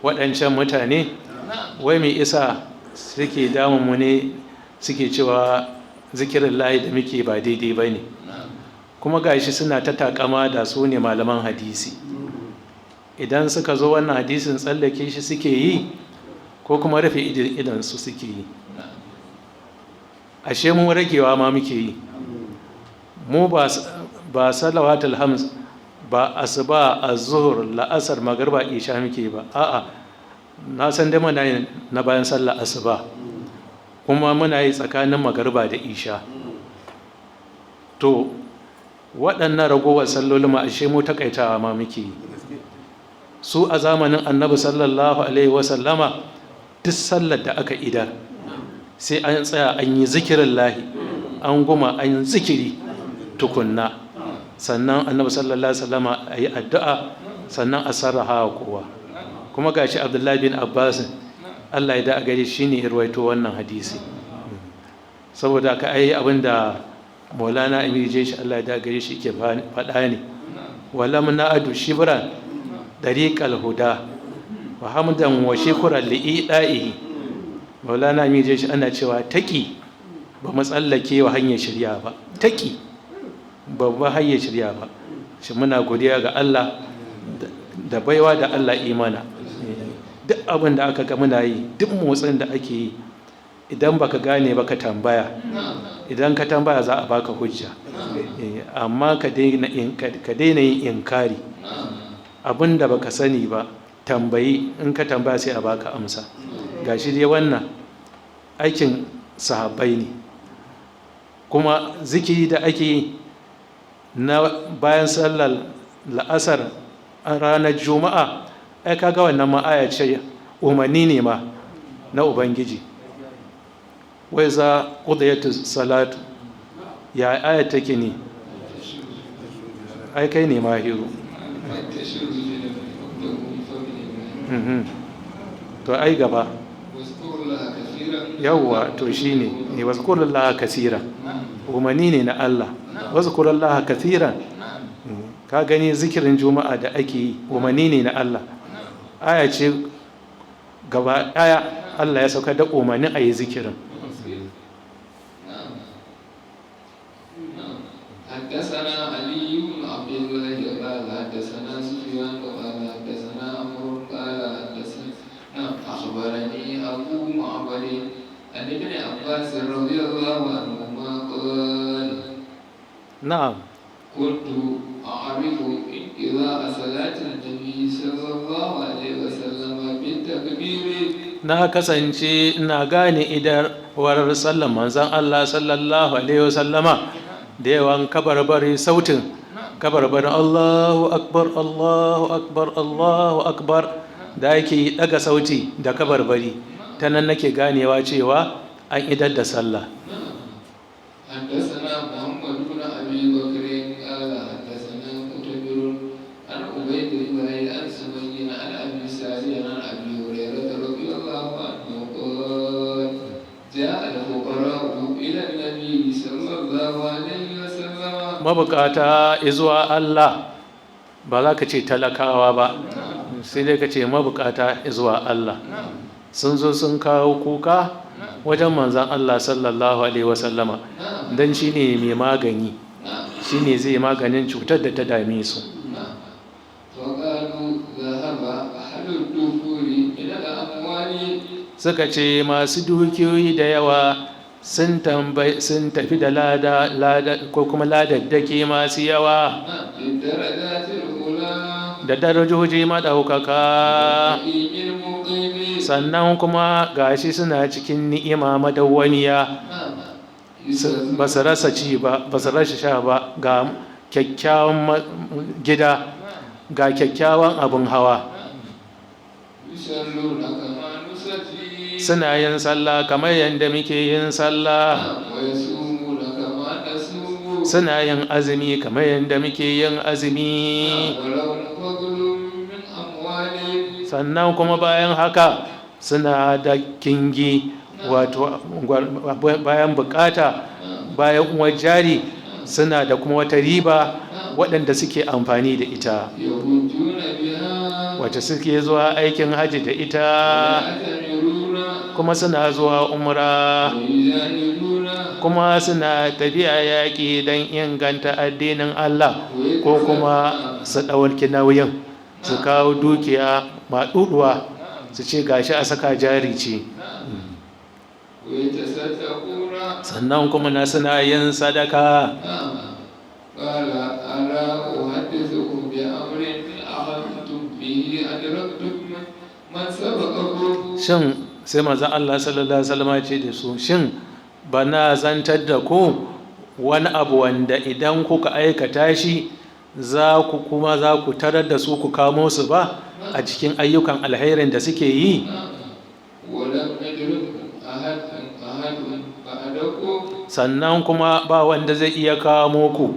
waɗancan mutane, نعم wai mai isa suke damunmu ne, suke cewa zikirin lahi da muke ba daidai ba ne? نعم Kuma gashi suna ta takama da su ne malaman hadisi. Idan suka zo wannan hadisin, tsallake shi suke yi ko kuma rufe idan su suke yi? نعم Ashe mu ragewa ma muke yi. Mu ba ba salawatul hams ba, asuba, azhur, la'asar, magriba, isha muke ba. A'a, na san dai muna yin na bayan sallar asuba, kuma muna yi tsakanin magariba da isha. To waɗannan ragowar sallolin ma ashe mu takaitawa ma muke yi. Su a zamanin Annabi sallallahu alaihi wasallama, duk sallar da aka idar sai an tsaya an yi zikirin lahi, an guma an yi zikiri tukunna, sannan Annabi sallallahu alaihi wasallama a yi addu'a, sannan a sarraha wa kowa. Kuma gashi Abdullahi bin Abbas, Allah ya da a gare shi, ne ya ruwaito wannan hadisi. Saboda ka ai abinda Maulana Amir Jeshi, Allah ya da gare shi, ke faɗa ne: walam na'adu shibran dariqal huda wa hamdan wa shukran li'ida'ihi. Maulana Amir Jeshi ana cewa taki ba mu tsallake wa hanyar shirya ba, taki babba hanyar shirya ba shi. Muna godiya ga Allah da baiwa da Allah imana. Duk abin da aka ga muna yi, duk motsin da ake yi, idan baka gane ba ka tambaya. Idan ka tambaya za a baka hujja. Amma ka daina yin inkari. Abin da baka sani ba, tambayi. In ka tambaya sai a baka amsa. Gashi dai wannan aikin sahabbai ne. Kuma zikiri da ake yi na bayan sallar la'asar a ranar Juma'a, ai kaga wannan ma aya ce, umarni ne ma na Ubangiji. Wai za qudiyatu salatu, ya aya take ne? Ai kai ne mahiru. فانتشروا في الأرض وابتغوا من فضل الله. To ai gaba. واذكروا الله كثيرا. Yawwa, to shine ne wazkurullaha kasira, umarni ne na Allah, wazkurullaha kathiran. Ka gani, zikirin Juma'a da ake yi umarni ne na Allah. Aya ce gaba daya Allah ya sauka da umarnin a yi zikirin. نعم نعم. حدثنا علي بن عبد الله قال حدثنا سفيان قال حدثنا عمرو قال حدثنا أخبرني أبو معبد عن ابن عباس رضي الله عنهما قال Na'am. كنت أعرف انقضاء صلاة النبي صلى الله عليه وسلم بالتكبير. Na kasance ina gane idarwar sallan manzon Allah sallallahu alaihi wasallama da yawan kabarbari, sautin kabarbarin Allahu akbar, Allahu akbar, Allahu akbar da yake daga sauti da kabarbari, ta nan nake ganewa cewa an idar da sallah. حدثنا محمد بن أبي بكر قال حدثنا مؤتمر عن عبيد الله عن سمي عن أبي سعيد عن أبي هريرة رضي الله عنه قال: جاء الفقراء إلى النبي صلى الله عليه وسلم. Mabukata izuwa Allah, ba za ka ce talakawa ba, sai dai ka ce mabukata izuwa Allah, sun zo sun kawo kuka wajen manzan Allah sallallahu alaihi wasallama, don shi ne mai magani, shi ne zai maganin cutar da ta dame su. فقالوا: ذهب أهل الدثور من الأموال. Suka ce masu dukiyoyi da yawa sun tafi da lada lada ko kuma ladaddaki masu yawa بالدرجات العلى da darajoji maɗaukaka. النعيم المقيم. Sannan kuma gashi suna cikin ni'ima madawwamiya, ba su rasa ci ba, ba su rasa sha ba, ga kyakkyawan gida, ga kyakkyawan abin hawa. يصلون كما نصلي. Suna yin sallah kamar yadda muke yin sallah. ويصومون كما نصوم. Suna yin azumi kamar yadda muke yin azumi. ولهم فضل من أموالهم. Sannan kuma bayan haka suna da kingi, wato bayan bukata, bayan uwar jari, suna da kuma wata riba waɗanda suke amfani da ita, يحجون بها. wacce suke zuwa aikin hajji da ita, ويعتمرون. kuma suna zuwa umra, ويجاهدون. kuma suna tafiya yaƙi don inganta addinin Allah, ko kuma su ɗauki nauyin su kawo dukiya maɗuɗuwa su ce gashi a saka jari ce. ويتصدقون. Sannan kuma na suna yin sadaka. نعم. قال: ألا أحدثكم بأمر إن أخذتم به أدركتم من سبقكم؟ Shin, sai manzon Allah sallallahu alaihi wasallam ya ce da su, shin ba na zantar da ku wani abu wanda idan kuka aikata shi za ku kuma za ku tarar da su, ku kamo su ba a cikin ayyukan alherin da suke yi? ولم يدرككم أحد أحد بعدكم. Sannan kuma ba wanda zai iya kamo ku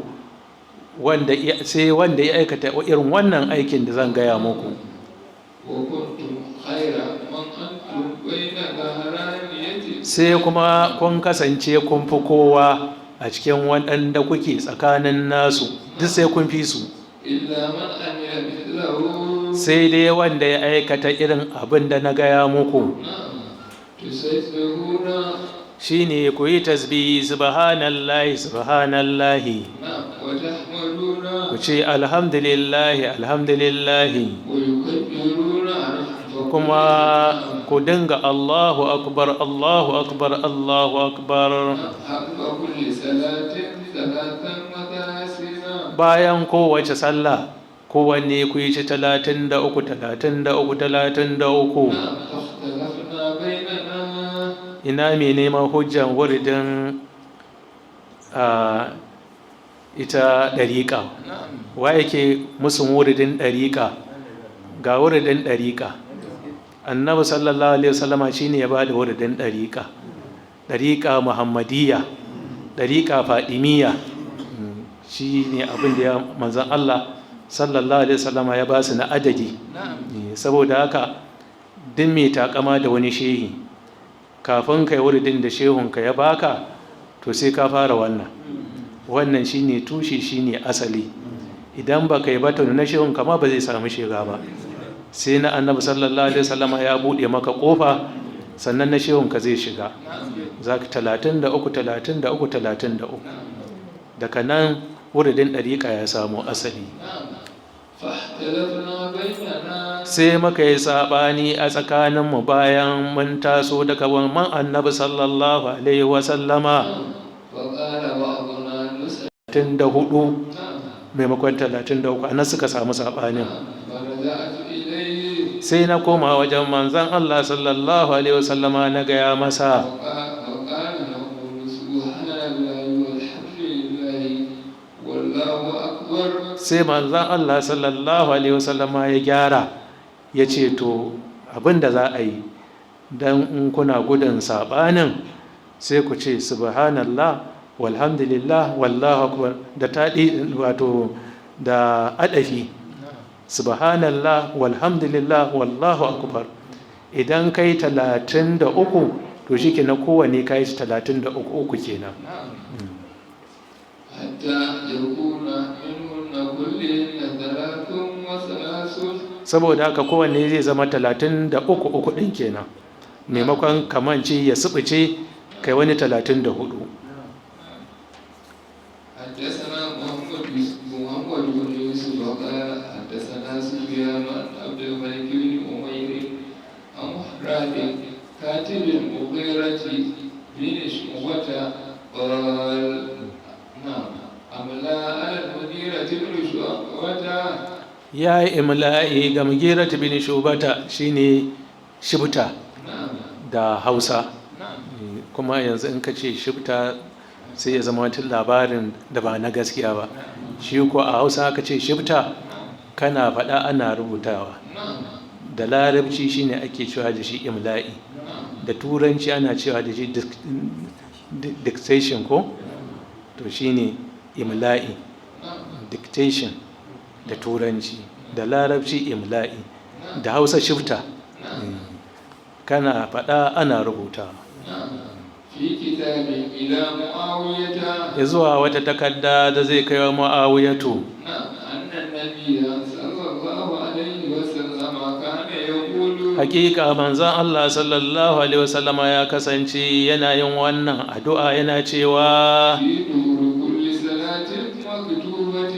wanda sai wanda ya aikata irin wannan aikin da zan gaya muku. وكنتم خير من أنتم بين ظهرانية. Sai kuma kun kasance kun fi kowa a cikin waɗanda kuke tsakanin nasu, duk sai kun fi su. إلا من عمل مثله. Sai dai wanda ya aikata irin abin da na gaya muku. نعم، تسبحون. Shine ku yi tasbihi, subhanallahi, subhanallahi. نعم، وتحمدون. Ku ce alhamdulillahi, alhamdulillahi. ويكبرون. Kuma ku dinga Allahu akbar, Allahu akbar, Allahu akbar. عقب كل صلاة 33. Bayan kowace sallah, kowanne ku yi ci 33, 33, 33. نعم، فاختلفنا بيننا. Ina mai neman hujjan wuridin a ita ɗariƙa? نعم. Wa yake musun wuridin ɗariƙa? Ga wuridin ɗariƙa. Annabi sallallahu alaihi wasallama shine ya bada wuridin ɗariƙa, ɗariƙa muhammadiyya, ɗariƙa fadimiyya. Shi ne abin da ya manzan Allah sallallahu alaihi wasallama ya ba su na adadi. نعم. Saboda haka duk mai takama da wani shehi, kafin kai wuridin da shehunka ya baka, to sai ka fara wannan. Wannan shine tushe, shine asali. Idan ba kai ba, to na shehunka ma ba zai samu shiga ba. Sai na Annabi sallallahu alaihi wasallama ya bude maka kofa, sannan na shehunka zai shiga. Zaka 33, 33, 33. Daga nan wuridin ɗariƙa ya samo asali. نعم. فاختلفنا بيننا. Sai muka yi saɓani a tsakaninmu bayan mun taso daga wannan Annabi sallallahu alaihi wasallama. فقال بعضنا نسأل. 34. نعم. Maimakon 33, anan suka samu saɓanin. فرجعت إليه. Sai na koma wajen Manzan Allah sallallahu alaihi wasallama, na gaya masa. وقال: نقول سبحان الله والحمد لله والله أكبر. Sai Manzan Allah sallallahu alaihi wasallama ya gyara, ya ce, to, abin da za a yi, don in kuna gudun saɓanin, sai ku ce subhanallah walhamdulillah wallahu akbar, da taɗi, wato da adafi, subhanallah walhamdulillah wallahu akbar. Idan kai 33, to shi kenan, kowanne kai shi 33 uku kenan. نعم. حتى يكون منهن كلهن 33. Saboda haka kowanne zai zama 33 uku ɗin kenan, maimakon kamanci ya subuce kai wani 34. حدثنا محمد بن يوسف قال حدثنا سفيان عن عبد الملك بن عمير عن وراد كاتب المغيرة بن شعبة قال: نعم، أملى على المغيرة بن شعبة. Ya yi imla'i ga Mugiratu bin Shubata, shine shibta نعم. da Hausa. نعم. Kuma yanzu in ka ce shibta, sai ya zama wata labarin da ba na gaskiya ba. Shi ko a Hausa aka ce shibta, kana faɗa ana rubutawa. نعم. Da Larabci shine ake cewa da shi imla'i. نعم. Da Turanci ana cewa da shi dictation ko? To, shine imla'i. نعم. Dictation da Turanci, da Larabci imla'i, da Hausa shifta. Kana faɗa ana rubutawa. نعم. في كتاب إلى معاوية. Ya zuwa wata takarda da zai kai wa Mu'awiyatu. نعم، أن النبي صلى الله عليه وسلم كان يقول. Hakika Manzon Allah sallallahu alaihi wasallama ya kasance yana yin wannan addu'a, yana cewa في دبر كل صلاة مكتوبة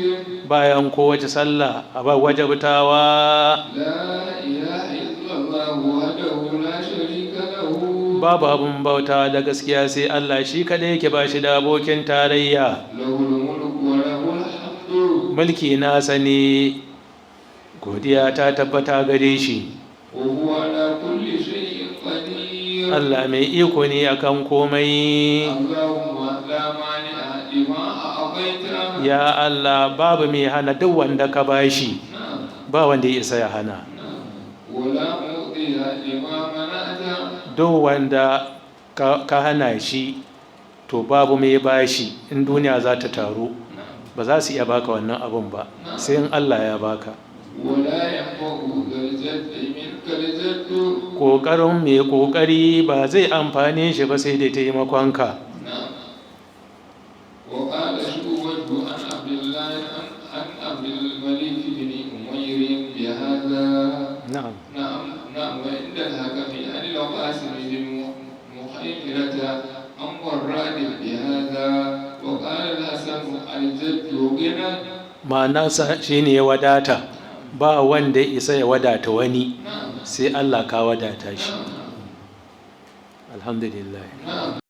bayan kowace sallah a ba wajabtawa: لا إله إلا الله وحده لا شريك له. Babu abin bauta da gaskiya sai Allah, shi kadai yake, ba shi da abokin tarayya. له الملك وله الحمد. Mulki nasa ne, godiya ta tabbata gare shi. وهو على كل شيء قدير. Allah mai iko ne akan komai. اللهم لا مانع لما أعطيت. Ya Allah, babu mai hana duk wanda ka bashi. نعم. Ba wanda ya isa ya hana. نعم. ولا معطي لما منعت. Duk wanda ka hana shi, to babu mai bashi. In duniya za ta taru, نعم. ba za su iya baka wannan abun ba, sai in Allah ya baka. ولا ينفع ذا الجد منك الجد. Ƙoƙarin mai ƙoƙari ba zai amfane shi ba sai dai taimakonka. نعم. وقال شعبة عن عبد الله عن عبد الملك بن عمير بهذا. Na'am. نعم، وعند الحكم عن القاسم بن مخيمرة عن وراد بهذا. وقال الحسن: الجد غنى. Ma'anarsa shine ya wadata. Ba wanda ya isa ya wadata wani نعم. sai Allah ka wadata shi. Alhamdulillah. نعم.